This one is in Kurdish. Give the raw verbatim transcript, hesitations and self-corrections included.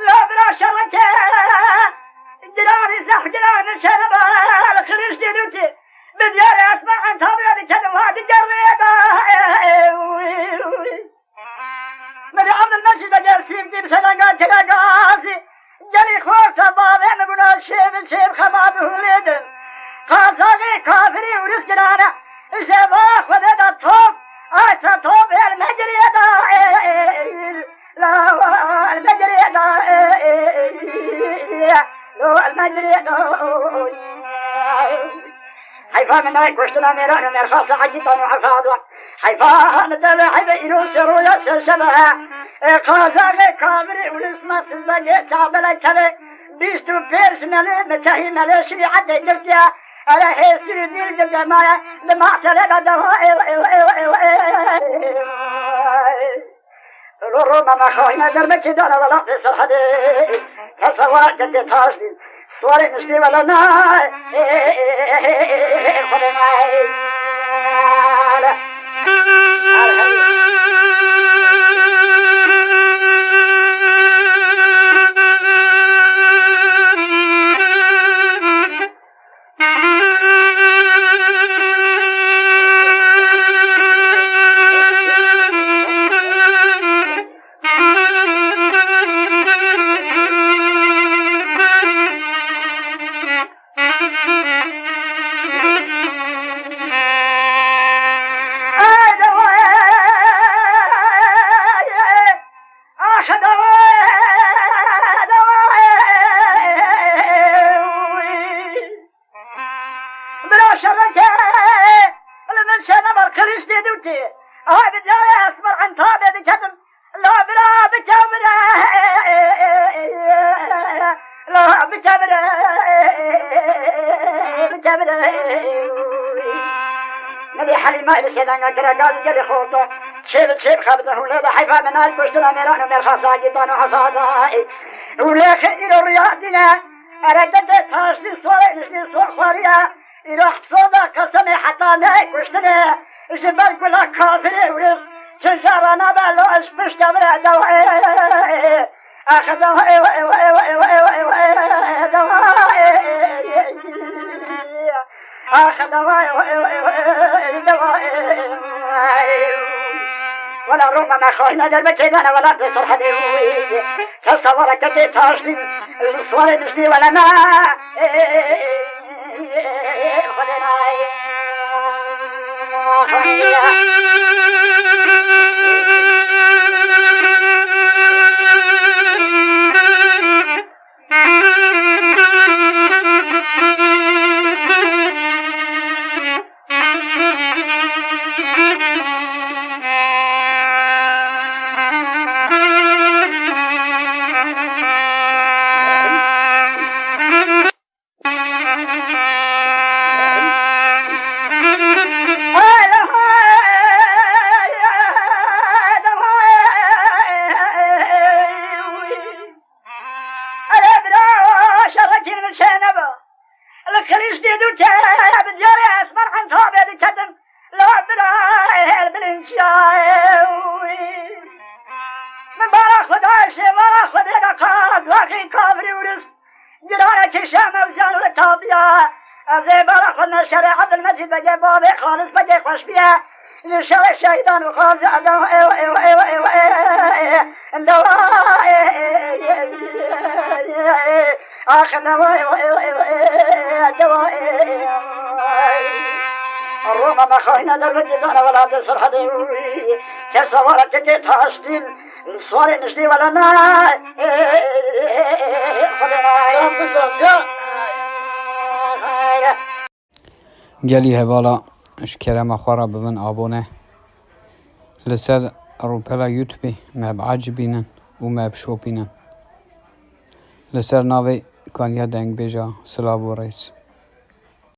La bira şereke, giranî zehf giranî şerebe, li xirîş dî dûtî. Bi diyarê esma entabê dikedim, ha digerê da. Min ê Abdulmecîd Begê Sîmkî bi selengan kire gazî. Gelî xorta bavê min bûna şêv, şêv xema bi hûrê din. Qazaxê kafirî ûris girane, ji va Xwedê de top, asa top êr negirê da. Heyfa min nayê kuştina mêran û mêrxasa Egîtan û Efado. Heyfa li te ve heyve îro sê roja sê şeve. Ê qazaxê kavirî û lisma sizde lê çabele çavê. Bîst û pênc melê, mitehî melê şirîetê girtiye. Ere hêsir dîl girde maye. Li mahsele de dewa. Ro ro meme xayne dermekî dane welatê Serhedê. Kesa welat kete taş dî. Suwarê niştê wele me. Xwedê me. Bira şereke, li min şereke ber xirîş tê dûtê. Aha bi diyarê esmer entabê diketim. La bira bike bire. La bike bire. Bike bire. Nebî Helîma li sêdanga kire gaz gelê xorto. Çêl çêl xebde hûne de heyfa min al kuştina mêran û mêrxasa Egîtan û Efado. Û lê xê îro riya dîne. Erekete taştî sorê niştî sor xwariya. Îro hepso de qesemê heta ne kuştinê. Ji ber gula kafirê ûris. Çi jara nabe lo ez pişta vire dewa. Axe dewa. Axe dewa. Wela Roma me xayne dermekê dane welatê Serhedê. Kesa were ketê taştî. Li suwarê niştî wele me. Erê bira, şerekî min çê nebe. Li xirîş dî dû ke bi diyarê esmer entabê diketin. La bira, hêl bilinciya. Min bara Xwedayê şê, bara Xwedê de qaz, wexî kavirî ûris. Girane kişa mewziyan li tabiya. Ez ê bara xwe ne şerê Ebdulmecîd Begê bavê Xalis Begê xweş biye. Ji şerê şehîdan û xazi Eda. Ew, ew, ew, ew, ew, ew, ew. Axe dewa, ew, ew, ew, ew, dewa, ew. Roma me xayne dervekî dane welatê Serhedê. Kesa were kekê taştîn. Suwarê niştî wele me. Xwedê me. Can bizdan, can. Gelî hevala, ji kerema xwe re bibin abone. Li ser rûpela YouTubeê me biecibînin û me bişopînin. Li ser navê Kaniya Dengbêja silav û rêz.